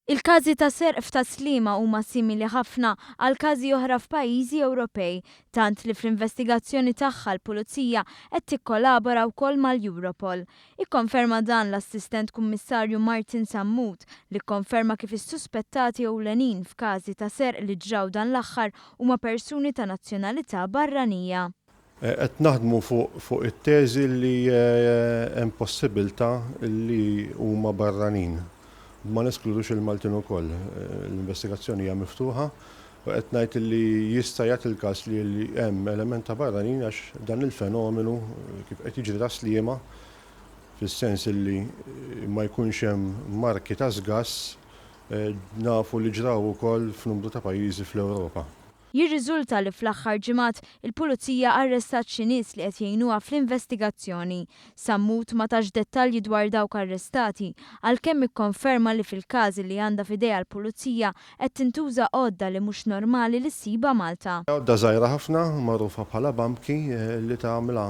Il-każi ta' serq f'Tas-Sliema huma simili ħafna għal każi oħra f'pajjiżi Ewropej, tant li fl-investigazzjoni tagħha l-Pulizija qed tikkolabora wkoll mal-Europol. Ikkonferma dan l-Assistent Kummissarju Martin Sammut li kkonferma kif is-suspettati ewlenin f'każi ta' serq li ġraw dan l-aħħar huma persuni ta' nazzjonalità barranija. Qed naħdmu fuq it-teżi li hemm possibiltà li huma barranin. Ma neskludux il-Maltin ukoll. L-investigazzjoni hija miftuħa u qed ngħid li jista' jagħti l-każ li hemm element ta' barranin għax dan il-fenomenu kif qed jiġri Tas-Sliema fis-sens li ma jkunx hemm marki ta' sgass nafu li ġraw ukoll f'numru ta' pajjiżi fl-Ewropa. Jirriżulta li fl-aħħar ġimgħat il-Pulizija arrestat xi nies li qed jgħinuha fl-investigazzjoni. Sammut ma tax dettalji dwar dawk arrestati, għalkemm ikkonferma li fil-każi li għandha f'idejha l-Pulizija qed tintuża għodda li mhux normali li ssibha Malta. Għodda żgħira ħafna, magħrufa bħala bump key, li tagħmilha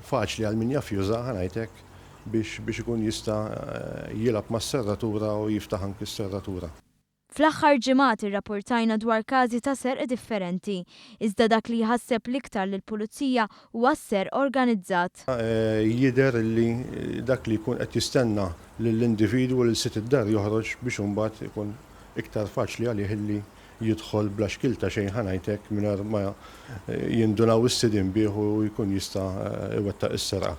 faċli għal min jaf jużaha, ħa ngħid hekk, biex biex ikun jista' jilgħab mas-serratura u jiftaħ anki s-serratura. Fl-aħħar ġimgħat irrapurtajna dwar każi ta' serq differenti. Iżda dak li jħasseb l-iktar lill-Pulizija huwa s-serq organizzat. Jidher li dak li jkun qed jistenna lill-individwu lil sid id-dar joħroġ biex imbagħad ikun iktar faċli għalih li jidħol bla xkiel ta' xejn ħa ngħid hekk mingħajr ma jindunaw is-sidien bih u jkun jista' jwettaq is-serqa.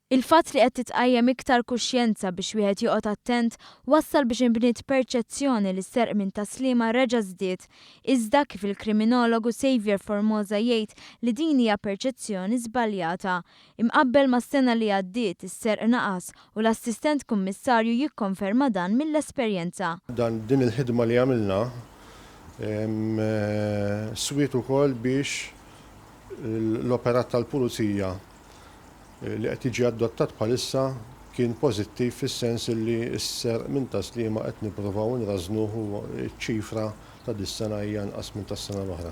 Il-fatt li qed titqajjem iktar kuxjenza biex wieħed joqgħod attent wassal biex inbniet perċezzjoni li s-serq minn Tas-Sliema reġa' żdied. Iżda, kif il-kriminologu Saviour Formosa jgħid li din hija perċezzjoni żbaljata. Imqabbel mas-sena li għaddiet, is-serq naqas u l-Assistent Kummissarju jikkonferma dan mill-esperjenza. Dan din il-ħidma li għamilna swiet ukoll biex l-operat tal-Pulizija li qed jiġi adottat bħalissa kien pożittiv fis-sens li s-serq minn Tas-Sliema qed nippruvaw inrażżnuh u ċ-ċifra ta' dis-sena hija anqas minn tas-sena l-oħra.